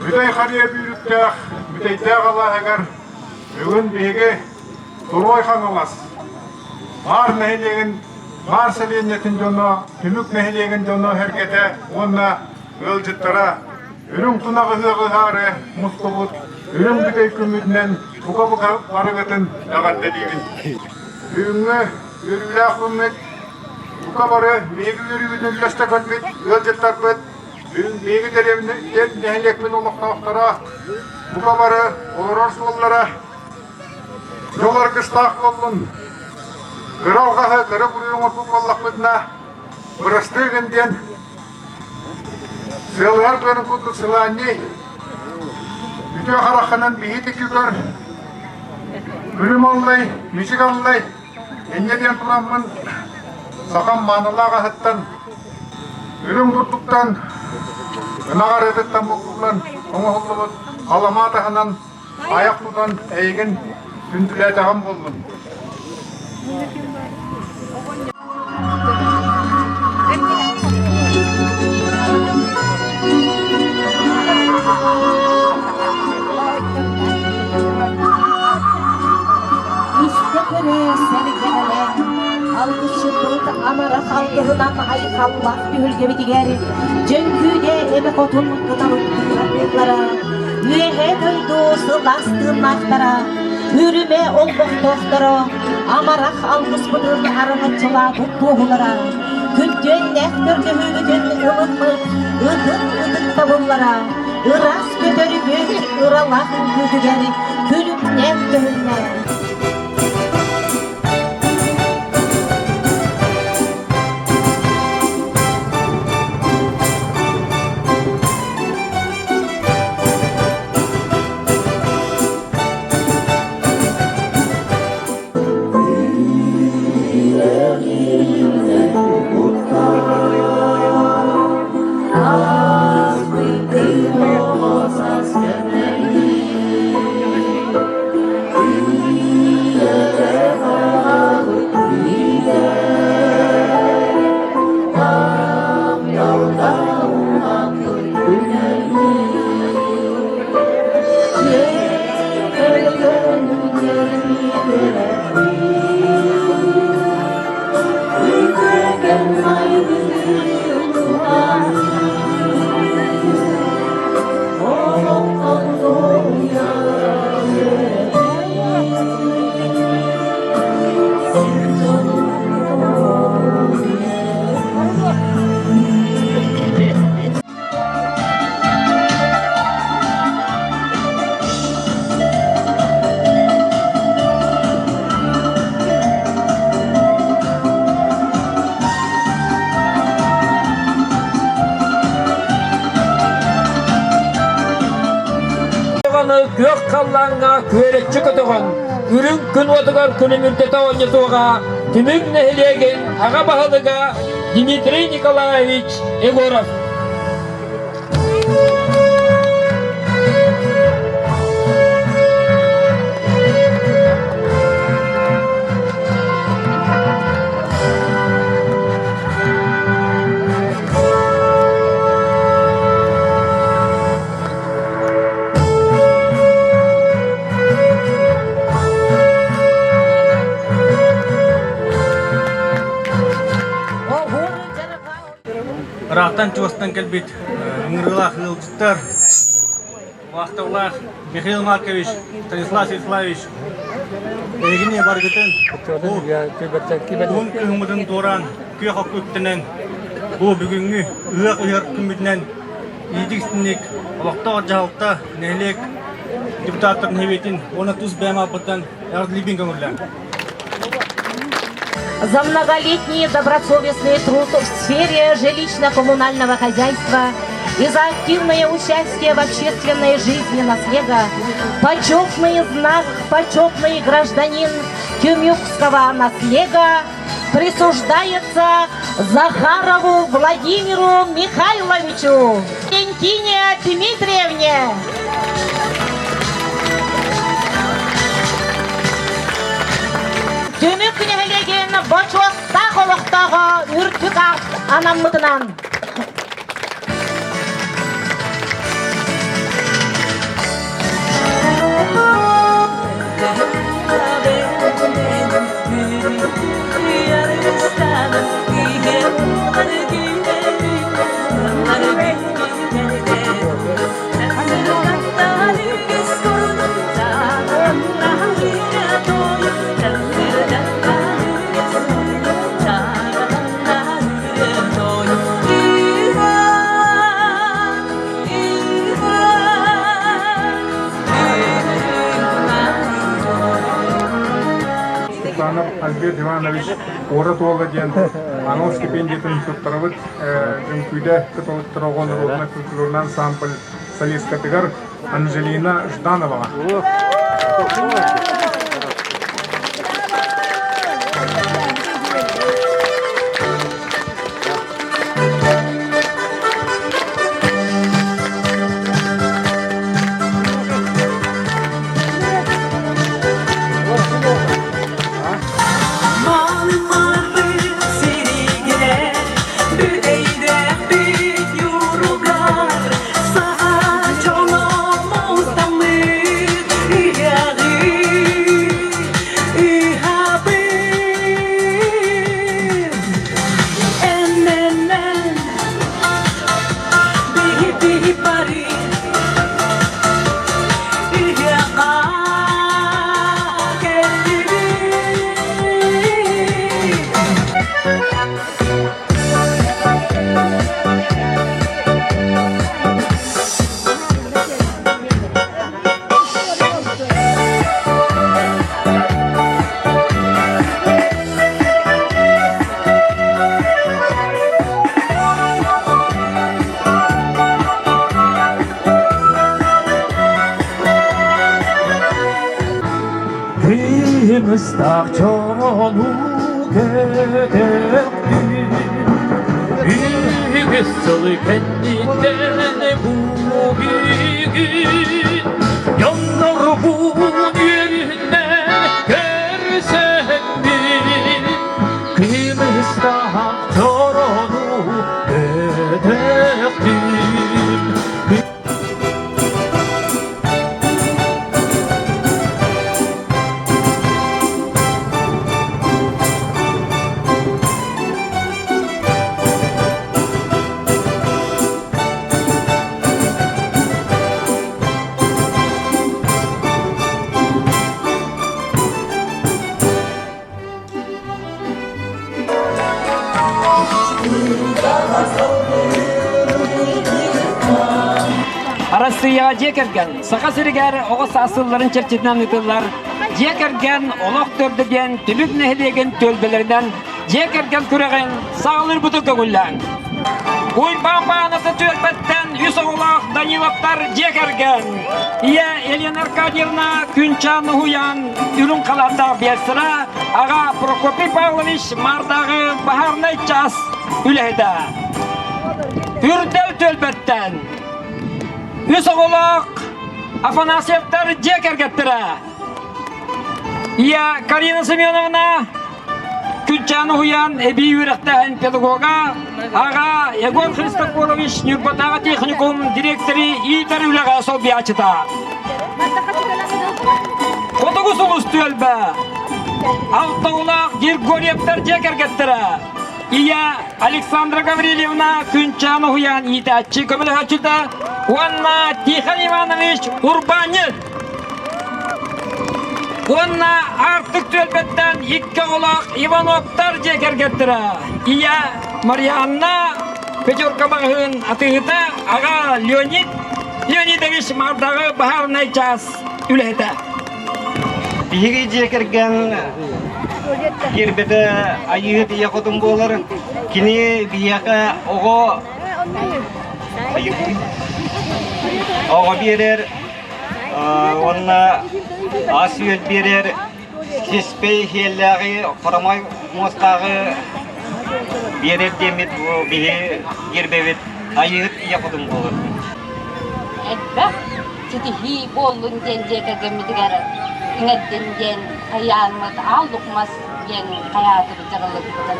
Бүтэй Харыйа бүүрүктээх Бүтэйдээх алааһыгар бүгүн биһиги Туруой Хаҥалас Маар нэһилиэгин Маар сэлиэнньэтин дьоно, Түмүк нэһилиэгин дьоно сэргэтэ уонна ыалдьыттара үрүҥ тунах ыһыаҕы ыһаары мустубут үрүҥ бүтэй күммүтүнэн бука-бука барыгытын эҕэрдэлиибин. Бүгүҥҥү үөрүүлээх күммүт бука бары биһиги үөрүүбүтүн үллэстэ кэлбит ыалдьыттарбыт бүгүн биһиги дэриэбинэ нэһилиэкпит олохтоохторо бука бары олорор суоллара дьол аргыстаах буоллун. Кыра алҕаһы кыра буруйу оҥорбут буоллахпытына бырастыы гын диэн Сыалыһар быарын курдук сылаанньый, үтүө хараххынан биһи тиккүгэр күлүм аллай, мичик аллай, инньэ диэн тураммын сахам маанылаах аһыттан, үрүҥ бурдуктан, ынах арыытыттан буккуллан оҥоһуллубут аламаат аһынан айах тутан эйигин күндүлээтэҕим буоллун. Истэ көрө сэргэҕэлээн, алгысчыппыт амарах алгыһынан айхаллаах түһүлгэбитигэр Дьөҥкүүдэ эбэ хотун кыталыктыылара, Үөһээ дойду сылаас тыыннаахтара, үрүмэ олбохтоохторо, амарах алгыспытын араҥаччылаабыт туоһулара, күттүөннээх көрдөһүүбүтүн ылыммыт ытык ытыктабыллара, ыраас көтөрбүт ыралаах үҥкүүтүгэр күлүмнээх көһүннэ. Күөх халлааҥҥа күөрэччи көтөҕөн, үрүҥ күн уотугар күлүмүрдэтэ оонньотуоҕа Түмүк нэһилиэгин аҕа баһылыга Дмитрий Николаевич Егоров. Ыраахтан чугастан кэлбит ыҥырыылаах ыалдьыттар, убаастабыллаах Михаил Маркович, Станислав Станиславович, эһигини барыгытын бу уһун кыһыммытын туораан күөх окко үктэнэн бу бүгүҥҥү ыһыах ыһар күммүтүнэн Иитик-истинник олохтоох дьаһалта, нэһилиэк депутаттарын сэбиэтин уонна тус бэйэм ааппыттан эҕэрдэлиибин көҥүллээн. За многолетний добросовестный труд в сфере жилищно-коммунального хозяйства и за активное участие в общественной жизни наслега почетный знак «Почетный гражданин Тюмюкского наслега» присуждается Захарову Владимиру Михайловичу, Валентине Дмитриевне. Түмүк нэһилиэгин бочуоттаах олохтооҕо үрдүк аат анаммытынан. Степанов Альберт Иванович Куорат уола диэн анал стипендиятын туттарабыт Үҥкүүдэ кыталыктар оҕо норуодунай фольклорнай ансамбль солисткатыгар Анжелина Ждановаҕа. Кыымыстаах чорону кэтэхтин, Үгүс сылы кэнниттэн бу бүгүн Дьоннорбун үөрүнэн көрсөммүн Кыымыстаах чорону көтөхтүм. Арассыыйаҕа дьиэ кэргэн Саха сиригэр оҕо саас сылларын чэрчитинэн ыытыллар Дьиэ кэргэн олох төрдө диэн Түмүк нэһилиэгин түөлбэлэринэн дьиэ кэргэн күрэҕин саҕалыырбытын көҥүллээҥ. Уйбаан Бааната түөлбэттэн үс оҕолоох Даниловтар дьиэ кэргэн. Ийэ Елена Аркадьевна Күнчаан уһуйаан үрүҥ халааттаах биэлсэрэ, аҕа Прокопий Павлович Маардааҕы баһаарынай чаас үлэһитэ. Үрдэл түөлбэттэн үс оҕолоох Афанасьевтар дьиэ кэргэттэрэ. Ийэ Карина Семеновна Күнчээн уһуйаан эбии үөрэхтээһин педагога, аҕа Егор Христофорович Ньурбатааҕы техникум дириэктэри иитэр үлэҕэ солбуйааччыта. Хотугу сулус түөлбэ Алтаулаах Григорьевтар дьиэ кэргэттэрэ Ийэ Александра Гаврильевна Күнчээн уһуйаан иитээччи көмөлөһөөччүтэ уонна Тихон Иванович урбаанньыт Уонна Аартык түөлбэттэн икки оҕолоох Ивановтар дьиэ кэргэттэрэ. Ийэ Марианна Пятерка маҕаһыын атыыһыта, аҕа Леонид Леонидович Мардаҕы баһаарынай чаас үлэһитэ. Биһиги дьиэ кэргэн киирбэтэ Айыыһыт ийэ хотун буолар. Кини биһиэхэ оҕо оҕо биэрэр Уонна ас-үөл биэрэр сиспэй иһиэллээҕи, хоромой муостааҕы биэрэр диэммит бу биһи гербэбит Айыыһыт ийэ хотун буолар. Элбэх ситиһии буоллун диэн дьиэ кэргэммитигэр иҥэрдин диэн хайааммыт аал лукмас диэн хайаатыбыт дьараллыбытын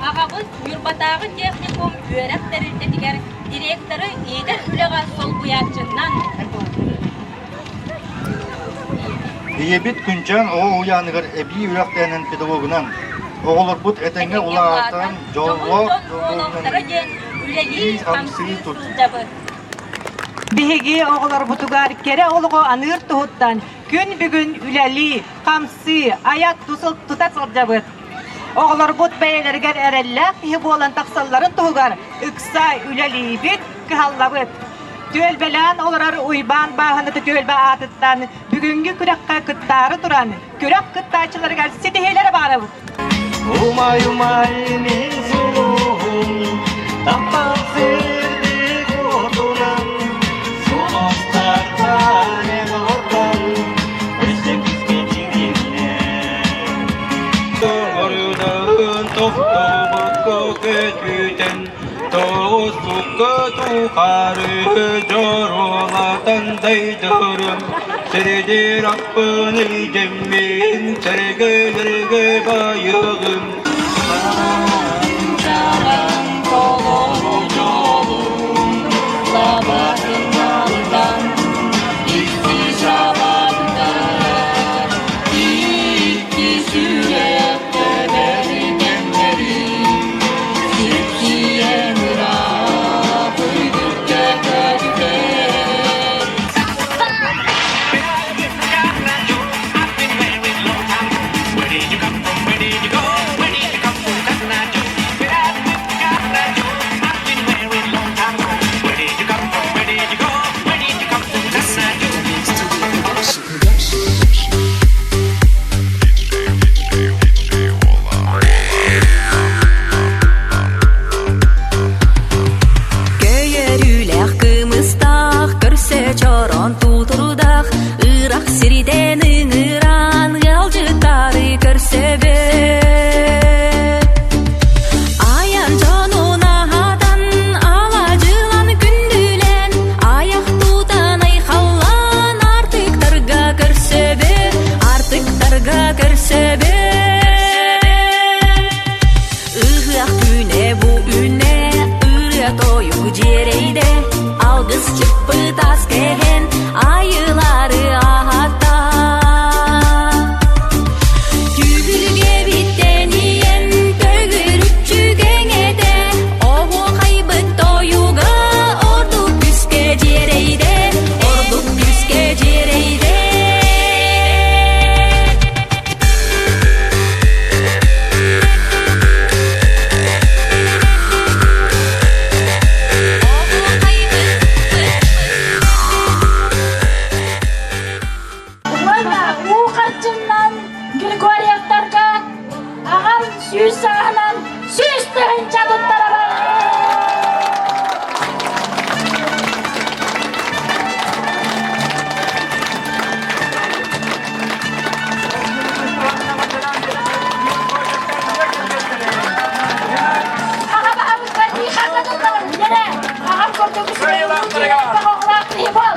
Аҕабыт Ньурбатааҕы техникум үөрэх тэрилтэтигэр директоры иитэр үлэҕэ солбуйааччынан Ийэбит Күнчээн оҕо уһуйааныгар эбии үөрэхтэнэн педагогунан, оҕолорбут этэҥҥэ улаатан, дьоллоох буолуохтара диэн үлэлии-хамсыы сылдьабыт. Биһиги оҕолорбутугар кэрэ олоҕу аныыр туһуттан күн бүгүн үлэлии, хамсыы, айа тута сылдьабыт. Оҕолорбут бэйэлэригэр эрэллээх киһи буолан тахсалларын туһугар ыкса үлэлиибит, кыһаллабыт. Түөлбэлээн олорор Уйбаан Бааһыната түөлбэ аатыттан бүгүҥҥү күрэххэ кыттаары туран, күрэх кыттааччыларыгар ситиһиилэри баҕарабыт! Умай, умай, мин сулуһум, таптал сирдик уотунан, сулустартан эн ордон, өссө күүскэ дьиҥиннэ. Тоҕорудаһын тохтобокко көтүтэн, Тоҕус сукка тухары дьоруолатан дайдырым, Сирдир аппын илдьэммин, сэргэлэргэ байыгым. Чараҥ толору дьолун, лабатын алтан, икки шабаттар, икки сүрэх тэбэритэннэри, сипсийэн ыраах үрдүккэ көтүтэр. Көйөрүүлээх кымыстаах, көрсө чороон туутурдаах, ыырах сирдэн ыҥыран ыалдьыттары көрсөбүт. Айан дьонун аһатан, алаадьылан күндүлэн, аяқ тутан айхаллаан артыктарга көрсөбүт, артыктарга көрсөбүт. Ыһыах күнэ бу үнэ, ырыа-тойук дьиэрэйдэ, алгыс чыппыт ас кэһэн, айылары аһатта. Түһүлгэбиттэн ийэн төгүрүччү кэҥэтэ, оһуохайбыт тойуга ордук күүскэ дьиэрэйдэ, ордук күүскэ дьиэрэйдэ. Уонна уу харчыннан Григорьевтарга аҕам 100 сааһынан 100 тыһыынча туттарабын! Аҕам курдук үчүгэй киһи бол!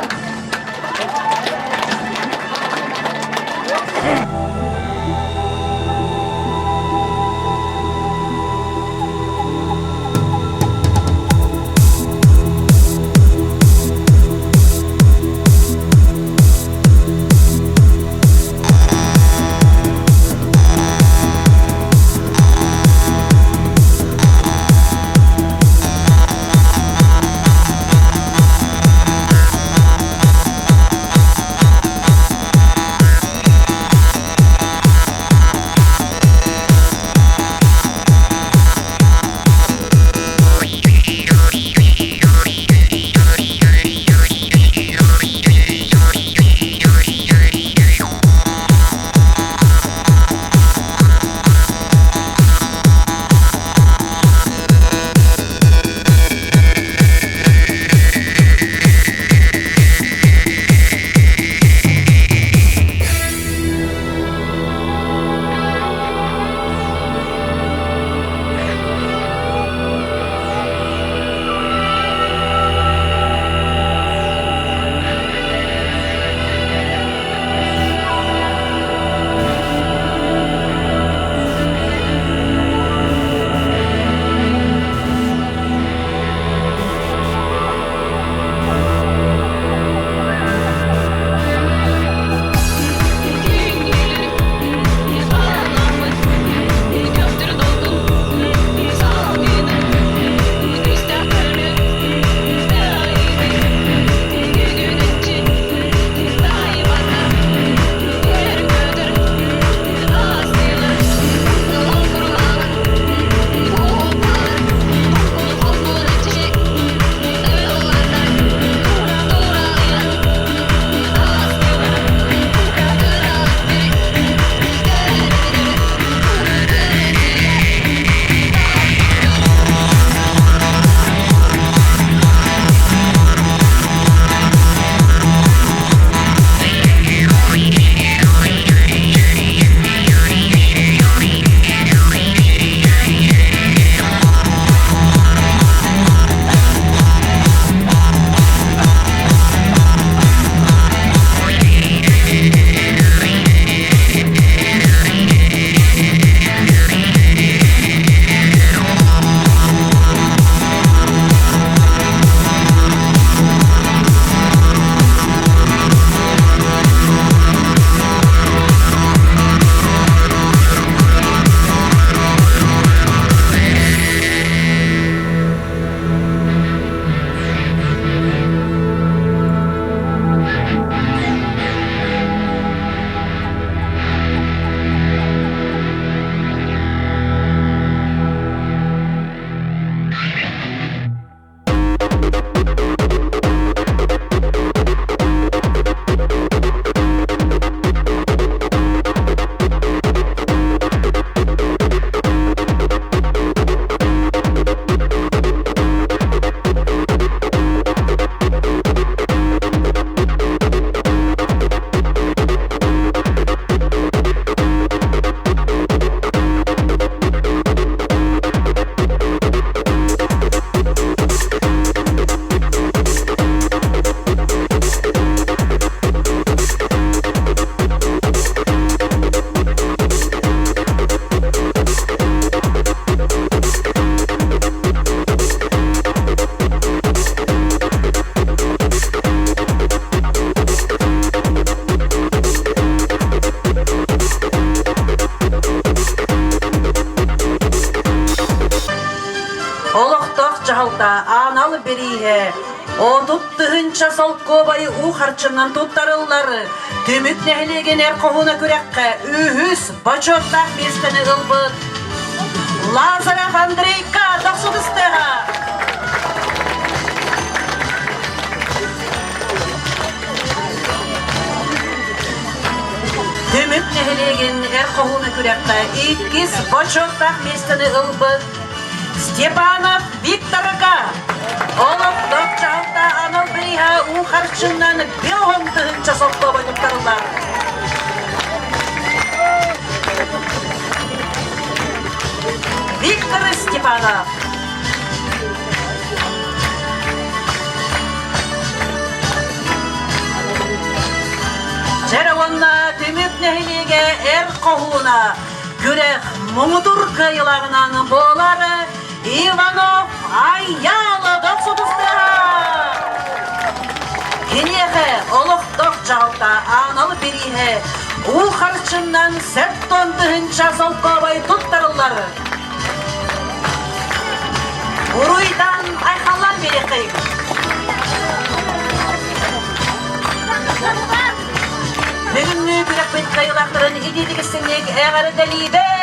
Олохтоох дьаһалта анал бирииһэ 30 000 солкуобайы уу харчынан туттарыллар. Түмүк нэһилиэгин эр хоһууна күрэххэ үһүс бочуоттаах миэстэни ылбыт Лазарев Андрейка тохсутустыаҕа. Түмүк нэһилиэгин эр хоһууна күрэххэ иккис бочуоттаах миэстэни ылбыт Степанов Викторга олохтоох дьаһалта анал бирииһэ уу харчынан 50 000 солкуобай туттарыллар. Виктор Степанов. Чэрэ уонна түмүк нэһилиэгэ эр хоһууна күрэх муҥутуур кыайыылааҕынан буолар Иванов Айаала Дохсудустара! Киниэхэ олохтоох дьаһалта анал бирииһэ уу харчынан 70 000 солкуобай туттарыллар. Уруйдан айхаллар бириэхэй! Бүгүҥҥү күрэхпит кыайыылаахтарын итиитик истиҥник эҕэрдэлиибит!